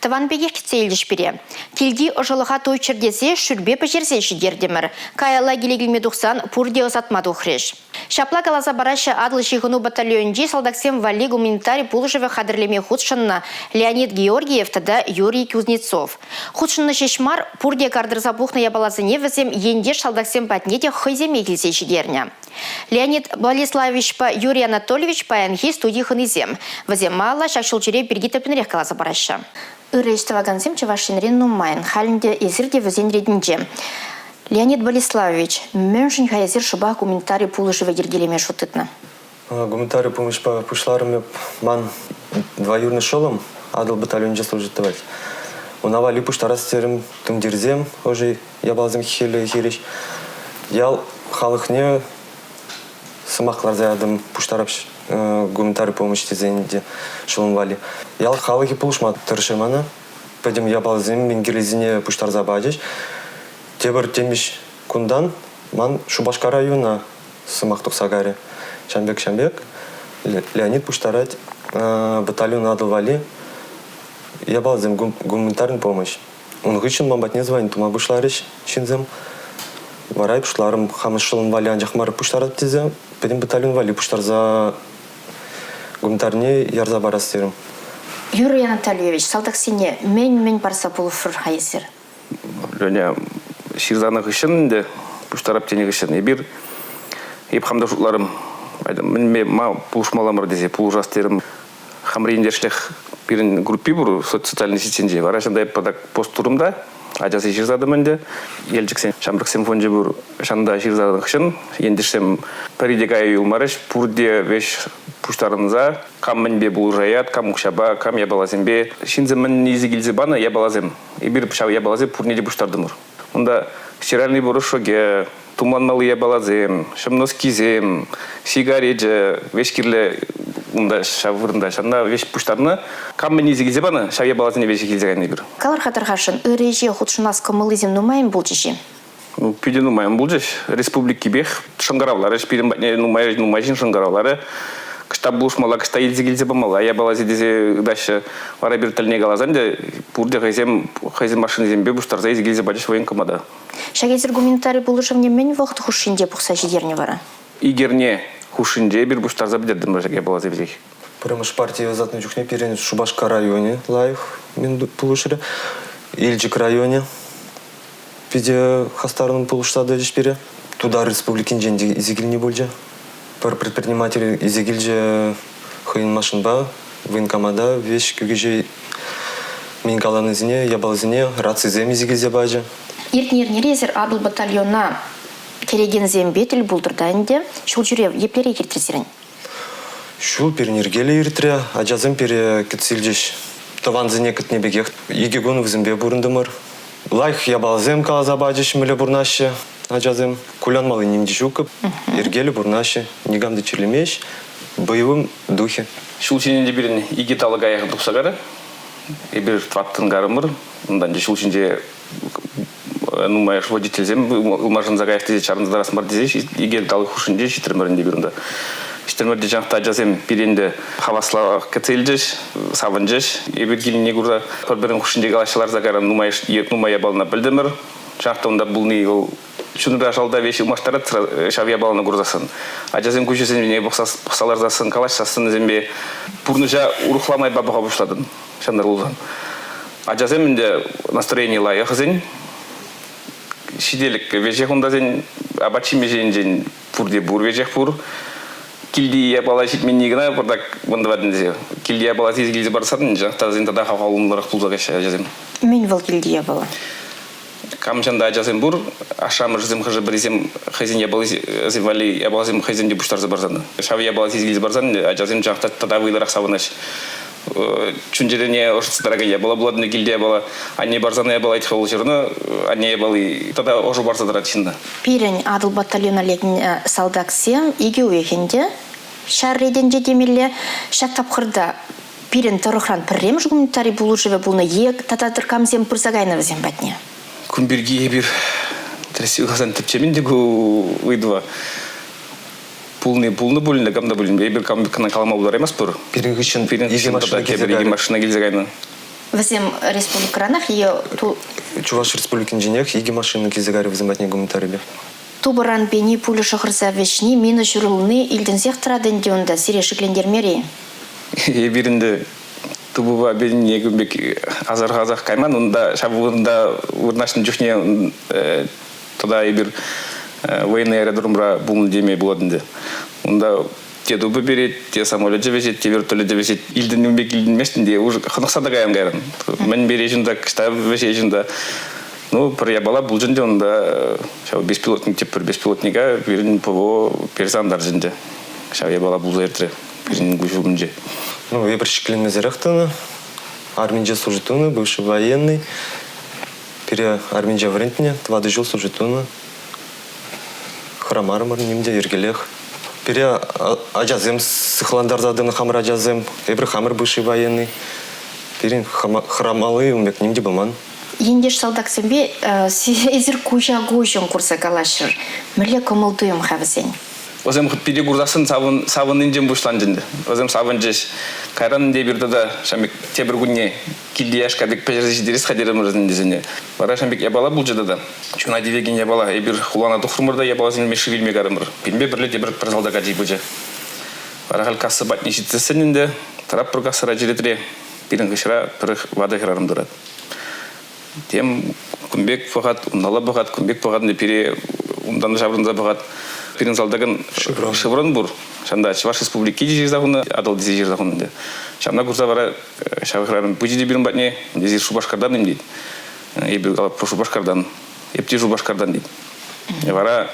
Тӑван пекех кӗтсе илчӗҫ пире. Килти ӑшӑлӑха туйччӑр тесе шӳрпе пӗҫерсе ҫитертӗмӗр. Каялла киле килме тухсан пурте ӑсатма тухрӗҫ. Ҫапла каласа параҫҫӗ Атӑл ҫыхӑну батальонӗнчи салтаксем валли гуманитари пулӑшӑвӗ хатӗрлеме хутшӑннӑ Леонид Георгиев тата Юрий Кузнецов. Хутшӑннӑ ҫеҫ мар, пурте картӑрса пухнӑ япаласене вӗсем ентеш салтаксем патне те хӑйсемех илсе ҫитернӗ. Леонид Болеславовичпа Юрий Анатольевич паянхи студи хӑнисем. Вӗсем малалла ҫак ҫулҫӳрев пирки тӗплӗнрех каласа параҫҫӗ. Ырӑ ӗҫ тӑвакансем Чӑваш Енре нумайӑн. Халь ӗнтӗ эсир те вӗсен ретӗнче. Леонид Болеславович, мӗншӗн-ха эсир шӑпах гуманитари пулӑшӑвӗ йӗркелеме шут тытнӑ? Гуманитари пулӑшпа пуҫларӑм эп. Ман двоюродный шӑллӑм Атӑл батальонӗнче служить тӑвать. Уна валли пуҫтарас терӗм тумтирсем, ӑшӑ япаласем хӗле хирӗҫ. Ял халӑхне сӑмах кӑларса ятӑм, пуҫтарап гуманитари помощь тесен те шӑллӑм валли. Ял халӑхӗ пулӑшма тӑрӑшрӗ мана. Пӗтӗм япаласем мӗн кирлисене пуҫтарса пачӗҫ. Тепӗр темиҫ кунтан ман Шупашкар района сӑмах тухса кайрӗ. Ҫавӑн пек, ҫавӑн пек Леонид пуҫтарать батальон Атӑл валли япаласем, гуманитарный помощь. Ун хыҫҫӑн ман патне звонить тума пуҫларӗҫ ҫынсем. Вара пуҫларӑм хамӑн шӑллӑм валли анчах мар пуҫтарать тесе, пӗтӗм батальон валли пуҫтарса гуманитарне ярса парас терӗм. Юрий Анатольевич, салтаксене мӗн-мӗн парса пулӑшрӑр-ха эсир? Леня ҫырсанӑ хыҫҫӑн ӗнтӗ, пуҫтарап тенӗ хыҫҫӑн эпир эп хам та шутларӑм, мӗнме ма пулӑшмалла мар тесе пулӑшас терӗм. Хамӑр ентешлӗх пирӗн группи пур социальнӑй сетьсенче. Вара ҫавӑнта эп патак пост турӑм та, ачасем ҫырса тӑм ӗнтӗ. Елчӗксен ҫамрӑксен фончӗ пур. Ҫавӑнта ҫырса хыҫҫӑн ентешсем пӗри те кая юлмарӗҫ, пурте веҫ пуҫтарӑнса кам мӗнпе пулӑшаять, кам укҫапа, кам япаласемпе. Ҫынсем мӗн илсе килсе панӑ япаласем. Эпир ҫав япаласем пурне те пуҫтартӑмӑр. Унта стиральный порошокӗ, тумланмалли япаласем, ҫӑм носкисем, сигаречӗ, веҫ кирлӗ унта ҫав вырӑнта. Ҫавна веҫ пуҫтарнӑ. Кам мӗн илсе килсе панӑ, ҫав япаласене веҫех илсе кайнӑ эпир. Калӑр-ха тархасшӑн, ырӑ ӗҫе хутшӑнас кӑмӑллисем нумайӑн пулчӗҫ-и? Ну, питӗ нумайӑн пулчӗҫ. Республикипех шӑнкӑравларӗҫ. Пирӗн патне нумай, нумай ҫын шӑнкӑравларӗ. Кӑшта пулӑшмалла, кӑшта илсе килсе памалла япаласи тесе ыйтаҫҫӗ. Вара эпир тӗлне каласан те пурте хӑйсем хӑйсен машинисемпе пуҫтарса илсе килсе пачӗҫ военкомата. Ҫак эсир гуманитари пулӑшӑвне мӗн вӑхӑт хушшинче пухса ҫитернӗ вара? Ик эрне хушшинче эпир пуҫтарса пӗтертӗмӗр ҫак япаласем веҫех. Пӗрремӗш парти ӑсатнӑ чухне пирӗн Шупашкар районӗ лайӑх пулӑшрӗ. Елчӗк районӗ питӗ хастаррӑн пулӑшса тӑчӗҫ пире. Тутар Республикинчен те илсе килни пулчӗ. Пӗр предприниматель илсе килчӗ хӑйӗн машинпа военкомата веҫ кӳкеҫе мӗн каланисене, япаласене, рацисем илсе килсе пачӗ. Иртнӗ эрнере эсир Атӑл батальона кӗрекенсемпе тӗл пултӑр та ӗнтӗ. Ҫулҫӳрев еплерех иртрӗ сирӗн? Ҫул пирӗн йӗркеллӗ иртрӗ. Ачасем пире кӗтсе илчӗҫ. Тӑвансене кӗтнӗ пекех икӗ кун вӗсемпе пурӑнтӑмӑр. Лайӑх япаласем каласа пачӗҫ, мӗнле пурӑнаҫҫӗ ачасем. Кулянмалли ним те ҫук. Йӗркеллӗ пурӑнаҫҫӗ. Никам та чирлемест. Боевым духе. Ҫул ҫине те пирӗн икӗ талӑка яхӑн тухса карӗ. Эпир тӑваттӑн карӑмӑр. Унтан ҫул ҫинче нумайӑш водительсем ылмашӑнса каяс тесе чарӑнса тӑрас мар тесе икӗ талӑк хушшинче ҫитрӗмӗр ӗнтӗ эпир унта. Ҫитрӗмӗр те чӑнах та ачасем пире ӗнтӗ хавасла кӗтсе илчӗҫ, савӑнчӗҫ. Эпир килнине курса пӗр-пӗрин хушшинче калаҫса ларса кайран нумай, нумай япалана пӗлтӗмӗр. Чӑнах та унта пулни вӑл чунра шалта веҫ ылмаштарать ҫав япалана курсассӑн. Ачасен куҫӗсене пӑхса, пӑхса ларсассӑн, калаҫсассӑн вӗсемпе пурнӑҫа урӑхла майпа пӑха пуҫлатӑн. Ҫантӑр пулсан. Ачасем ӗнтӗ настроени лайӑх вӗсен. Ҫителӗк веҫех унта сен апат-ҫимӗҫ енчен пурте пур веҫех пур. Килти япала ҫитменни кӑна пӑртак вӑнтӑвать тесе. Килти япала тесе килсе парсан ҫак тата хавхалануллӑрах пулса каҫҫӗ ачасем. Мӗн вӑл килти япала? Кам чӑн та ачасем пур, ашшӗ-амӑшӗсем хӑшӗ-пӗрисем хӑйсен япалисем валли япаласем хӑйсем те пуҫтарса парсан, ҫав япала килсе парсан ачасем чӑнах та тата вӑйлӑрах савӑнаҫ. Чун-чӗрене ӑшӑтса тӑракан япала пулать килте япала. Анне парсан япала ит хӑвӑл ҫырнӑ, анне япали тата ӑшӑ парса тӑрать ҫынна. Пирӗн Атӑл батальона лекнӗ салтаксем икӗ уйӑх ӗнтӗ ҫар ретӗнче темелле. Ҫак тапхӑрта Пирӗн тӑрӑхран пӗрремӗш гуманитари пулӑшӑвӗ пулнӑ е тата тӑркамсем пырса кайнӑ вӗсем патне? Кун пирки эпир тӗрӗс каласан тӗпчемен те ку ыйтӑва. Пулни пулнӑ пулин кам та пулин. Эпир кам кӑна калама пултараймастпӑр. Пирӗн хыҫҫӑн пирӗн хыҫҫӑн тата тепӗр икӗ машина килсе кайнӑ. Вӗсем республикӑранах е Чӑваш Республикинченех икӗ машина килсе кайрӗ вӗсем патне гуманитарипе. Тупӑран пени, пуля шӑхӑрса вӗҫни, мина ҫурӑлни илтӗнсех тӑрать ӗнтӗ унта. Сире шиклентермер-и? Эпир ӗнтӗ тупӑпа пенине кун пек асӑрхасах кайман. Унта ҫав вырӑнта вырнаҫнӑ чухне тата эпир военный аэродромра пулнӑ теме пулать ӗнтӗ. Унта те тупӑ перет, те самолечӗ вӗҫет, те вертолечӗ вӗҫет. Илтӗннӗ пек илтӗнмест ӗнтӗ, уже хӑнӑхса та каян кайран. Мӗн переҫ унта, кӑҫта вӗҫеҫ унта. Ну, пӗр япала пулчӗ ӗнтӗ унта, ҫав беспилотник теп пӗр беспилотника пирӗн ПВО персе антарчӗ ӗнтӗ. Ҫав япала пулса иртрӗ пирӗн куҫ умӗнче. Ну, эпир шикленмесӗрех тӑнӑ. Арминче служить тунӑ, бывший военный. Пире арминче вӗрентнӗ, тӑватӑ ҫул служить тунӑ. Хӑрамарӑмӑр ним те, йӗркелех. Пире ачасем сыхлантарса тӑнӑ хамӑр ачасем. Эпир хамӑр бывший военный. Пирӗн хӑрамалли ун пек ним те пулман. Ентеш-салтаксемпе эсир куҫа-куҫӑн курса калаҫрӑр. Мӗнле кӑмӑл-туйӑм-ха вӗсен? Вӗсем пире курсассӑн савӑннинчен пуҫланчӗ ӗнтӗ. Вӗсем савӑнчӗҫ. Кайран ӗнтӗ эпир тата ҫав пек тепӗр кунне килти яшка пек пӗҫерсе ҫитерес-ха терӗмӗр ӗнтӗ Вара ҫав пек япала пулчӗ тата. Чуна тивекен япала. Эпир хулана тухрӑмӑр та япаласене шыв илме карӑмӑр. Пирӗнпе пӗрле тепӗр пӗр салтак ачи пычӗ. Вара халь касса патне ҫитсессӗн ӗнтӗ тӑратпӑр кассӑра черетре. Пирӗн хыҫра пӗр ватӑ хӗрарӑм тӑрать. Тем кун пек пӑхать, унталла пӑхать, кун пек пӑхать, пире унтан ҫаврӑнса пӑхать. Пирӗн салтакӑн шеврон пур. Ҫавӑнта Чӑваш Республики те ҫырса хунӑ, Атӑл тесе ҫырса хунӑ ӗнтӗ. Ҫавна курса вара ҫав хӗрарӑм пычӗ те пирӗн патне, эсир Шупашкартан-им тет. Эпир калатпӑр Шупашкартан. Эп те Шупашкартан тет. Вара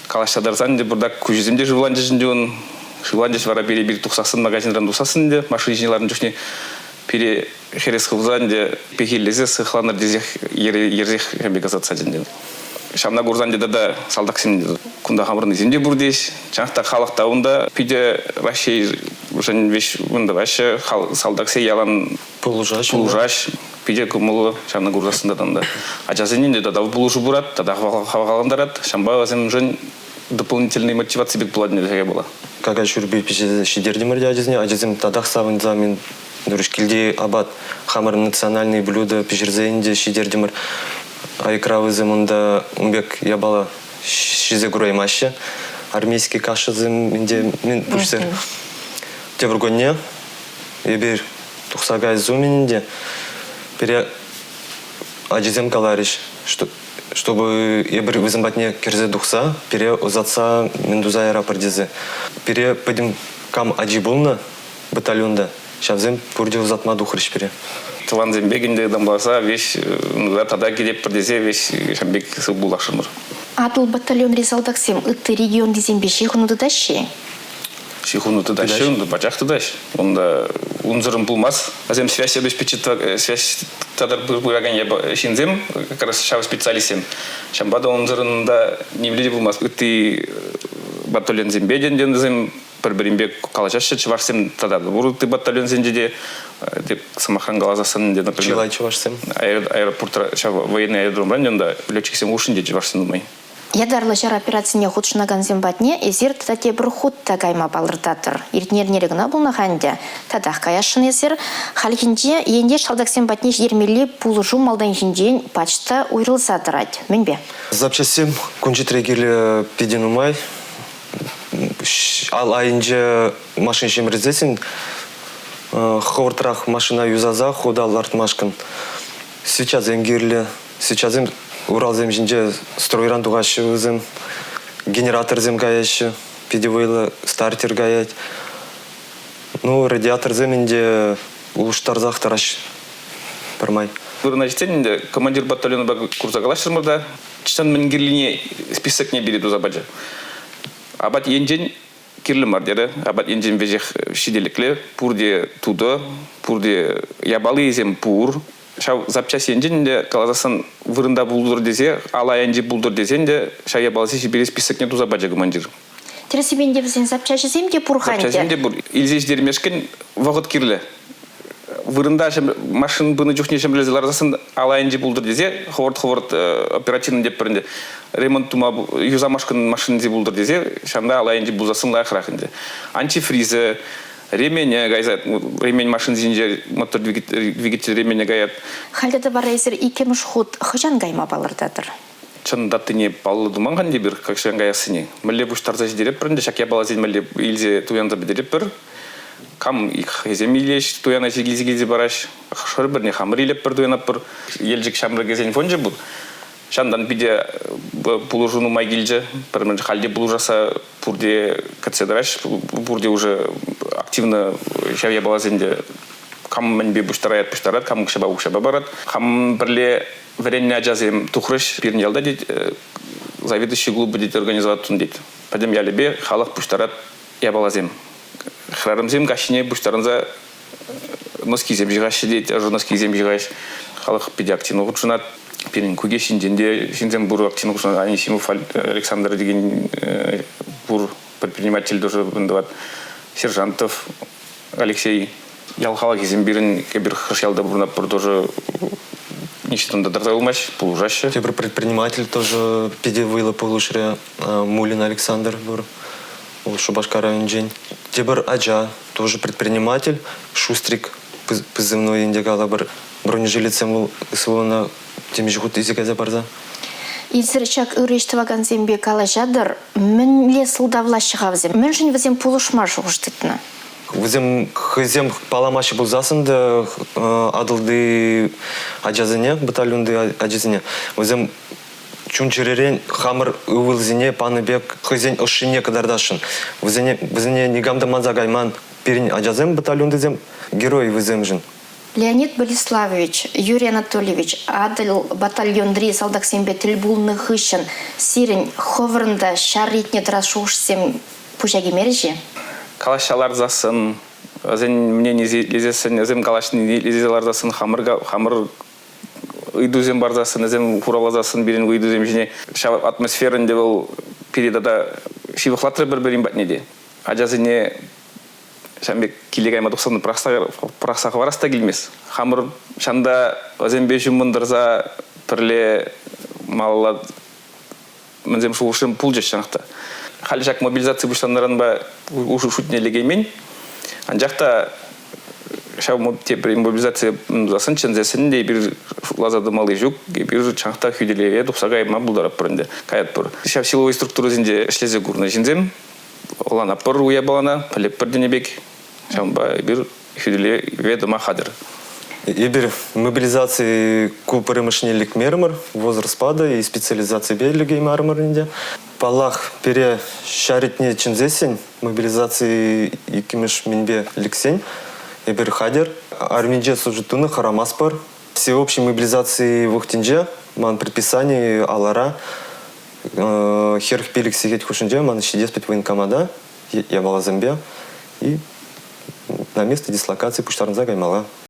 калаҫса тӑрсан ӗнтӗ пӑртак куҫӗсем те шывланчӗҫ ӗнтӗ ун. Шывланчӗҫ вара пире пир тухсассӑн, магазинран тухсассӑн ӗнтӗ машина ҫине ларнӑ чухне пире хӗрес хывса ӗнтӗ пехиллесе сыхланӑр тесех йӗрсех пек ӑсатса ӗнтӗ. Ҫавна курсан ӗнтӗ тата салтаксем кунта хамӑрӑннисем те пур теҫ. Чӑнах та халӑх та унта питӗ Раҫҫейшӗн веҫ тӑваҫҫӗ. Салтаксем ялан пулӑшаҫ. Пулӑшаҫ. Питӗ кӑмӑллӑ ҫавна курсассӑн тата унта. Ачасене те тата пулӑшу пырать, тата хавхалантарать. Ҫавӑнпа вӗсемшӗн дополнительный мотиваци пек пулать ӗнтӗ ҫак япала. Какай шӳрпи пӗҫерсе ҫитертӗмӗр те ачасене. Ачасем татах савӑнса мӗн турӗҫ. Килти апат хамӑр национальный блюдо пӗҫерсе ӗнтӗ ҫитертӗмӗр. Айкра вӗсем унта ун пек япала ҫисе кураймаҫҫӗ. Армейский кашӑсем ӗнтӗ мӗн пуҫсӑр. Тепӗр кунне эпир тухса каяс умӗн ӗнтӗ пире ачисем каларӗҫ, что чтобы эпир вӗсем патне кӗрсе тухса пире ӑсатса мӗн туса яратпӑр тесе. Пире пӗтӗм кам ачи пулнӑ батальонта, ҫавсем пурте ӑсатма тухрӗҫ пире. Тӑвансем пек ӗнтӗ ытамласа веҫ тата килетпӗр тесе веҫ ҫавӑн пек сывпуллашрӑмӑр. Атӑл батальонри салтаксем ытти регионтисемпе ҫыхӑну тытаҫҫӗ-и? Ҫыхӑну тытаҫҫӗ, унта пачах тытаҫ. Унта унсӑрӑн пулмасть. Вӗсем связь обеспечит, связь тата пыракан ҫынсем, как раз ҫав специалистсем. Ҫавӑнпа та унсӑрӑн та нимле те пулмасть. Ытти батальонсемпе те вӗсем пӗр-пӗринпе калаҫаҫҫӗ чӑвашсем тата пур ытти батальонсенче те теп сӑмахран каласассӑн ӗнтӗ, например, чылай чӑвашсем. Аэропортра ҫав военный аэродромран унта летчиксем хушшинче чӑвашсем нумай. Ятарлӑ ҫар операцине хутшӑнакансем патне эсир тата тепӗр хут та кайма палӑртатӑр. Иртнӗ эрнере кӑна пулнӑ-ха ӗнтӗ. Татах каясшӑн эсир. Хальхинче ентеш салтаксем патне ҫитермелли пулӑшу малтанхинчен пач та уйрӑлса тӑрать. Мӗнпе? Запчастьсем кун-ҫутре кирлӗ питӗ нумай. Ал айӗнче машина ҫӗмӗрсессӗн хӑвӑртрах машина юсаса хута лартмашкӑн свечасем кирлӗ. Свечасем Уралсем ҫинче стройран тухаҫҫӗ вӗсем. Генераторсем каяҫҫӗ, питӗ вӑйлӑ стартер каять. Ну, радиаторсем ӗнтӗ улӑштарсах тӑраҫ пӗрмай. Вырӑна ҫитсен ӗнтӗ командир батальонпа курса калаҫрӑмӑр та чӑн мӗн кирлине списокне пире туса пачӗ. Апат енчен кирлӗ мар терӗ. Апат енчен веҫех ҫителӗклӗ. Пурте тутӑ, пурте япалисем пур. Ҫав запчасть енчен те каласассӑн вырӑнта пултӑр тесе, ал айӗнче пултӑр тесен те ҫав япаласен ҫипере списокне туса пачӗ командир. Тӗрӗссипе ӗнтӗ вӗсен запчаҫӗсем те пур-ха ӗнтӗ. Запчаҫсем те пур. Илсе ҫитермешкӗн вӑхӑт кирлӗ. Вырӑнта машина пынӑ чухне ҫӗмӗрлесе ларсассӑн ал айӗнче пултӑр тесе хӑвӑрт-хӑвӑрт оперативно теппӗр ӗнтӗ. Ремонт тума юсамашкӑн машинӑсем пултӑр тесе ҫавна ал айӗнче пулсассӑн лайӑхрах ӗнтӗ. Антифризӗ, Ремене кайса, ремень машин ҫинче мотор двигатель ремене каять. Халӗ те вара эсир иккӗмӗш хут хӑҫан кайма палӑртатӑр? Чӑн датине паллӑ туман-ха эпир, хӑҫан каяссине. Мӗнле пуҫтарса ҫитеретпӗр ӗнтӗ ҫак япаласене мӗнле илсе туянса пӗтеретпӗр. Кам хӑйсем илеҫ, туянаҫҫӗ, килсе килсе параҫ. Хӑш-пӗрне хамӑр илетпӗр, туянатпӑр. Елчӗк ҫамрӑкӗсен фончӗ пур. Ҫантан питӗ пулӑшу нумай килчӗ. Пӗр халь те пулӑшасса пурте кӗтсе тӑраҫ. Пурте уже активно ҫав япаласен те кам мӗнпе пуҫтараять, пуҫтарать, кам укҫапа укҫапа парать. Хам пӗрле вӗреннӗ ачасем тухрӗҫ. Пирӗн ялта тет заведующий клуба тет организовать тет. Пӗтӗм ялӗпе халӑх пуҫтарать япаласем. Хӗрарӑмсем каҫхине пуҫтарӑнса носкисем ҫыхаҫҫӗ тет, ӑшӑ носкисем ҫыхаҫ. Халӑх питӗ активно хутшӑнать. Пирӗн Кукеҫ ҫинчен те ҫынсем пур активно хутшӑнать. Анисимов Александр текен пур предприниматель тоже тӑвать. Сержантов Алексей. Ял халӑхӗсем пирӗн, эпир хӑш ялта пурӑнатпӑр, тоже ниҫтан та тӑрса юлмасть, пулӑшаҫҫӗ. Тепӗр предприниматель тоже питӗ вӑйлӑ пулӑшрӗ. Мулин Александр пур. Вӑл Шупашкар районӗнчен. Тепӗр ача, тоже предприниматель, Шустрик позывной ӗнтӗ калӑпӑр. Бронежилетсем вӑл СВОна темиҫе хут илсе кайса парса. Эсир ҫак ырӑ ӗҫ тӑвакансемпе калаҫатӑр. Мӗнле сӑлтавлаҫҫӗ-ха вӗсем? Мӗншӗн вӗсем пулӑшма шухӑш тытнӑ? Вӗсем хӑйсем паламаҫҫӗ пулсассӑн та Атӑлти ачасене, батальонти ачасене, вӗсем чун-чӗререн хамӑр ывӑлсене панӑ пек хӑйсен ӑшшине кӑтартасшӑн. Вӗсене, вӗсене никам та манса кайман. Пирӗн ачасем, батальонтисем, герой вӗсемшӗн. Леонид Болеславович, Юрий Анатольевич, Атӑл батальонри салтаксемпе тӗл пулнӑ хыҫҫӑн сирӗн хӑвӑрӑн та ҫар ретне тӑрас шухӑшсем пуҫа кӗмерӗҫ-и? Калаҫса ларсассӑн, вӗсен мненисене итлесессӗн, вӗсем калаҫнине итлесе ларсассӑн хамӑр, хамӑр ыйтусем парсассӑн, вӗсем хуравласассӑн пирӗн ыйтусем ҫине ҫав атмосфера ӗнтӗ вӑл пире тата ҫывӑхлатрӗ пӗр-пӗрин патне те. Ачасене ҫавӑн пек киле кайма тухсан пӑрахса хӑварас та килмест. Хамӑр ҫанта вӗсемпе ҫуммӑн тӑрса пӗрле малалла мӗнсем шухӑшсем пулчӗҫ ҫанах та. Халӗ ҫак мобилизаци пуҫланнӑранпа ушу шутне лекеймен. Анчах та ҫав тепӗр мобилизаци тусассӑн чӗнсессӗн те эпир шутласа тӑмалли ҫук. Эпир чӑнах та хӳтӗлеве тухса кайма пултаратпӑр ӗнтӗ. Каятпӑр. Ҫав силовой структурӑсенче ӗҫлесе курнӑ ҫынсем ӑнланатпӑр япалана, пӗлетпӗр тенӗ пек. Ҫавӑнпа эпир хӳтӗлеве тӑма хатӗр. Эпир мобилизаци ку пӗрремӗшне лекмерӗмӗр, возрастпа та и специализаципе лекеймерӗмӗр ӗнтӗ. Паллах, пире ҫар ретне чӗнсессӗн, мобилизаци иккӗмӗш мӗнпе лексен, эпир хатӗр. Арминче служить тунӑ хӑрамастпӑр. Всеобщей мобилизаци вӑхӑтӗнче ман предписани алӑра 45 сехет хушшинче ман ҫитес пӗт военкомата япаласемпе и на место дислокации пуҫтарӑнса каймалла.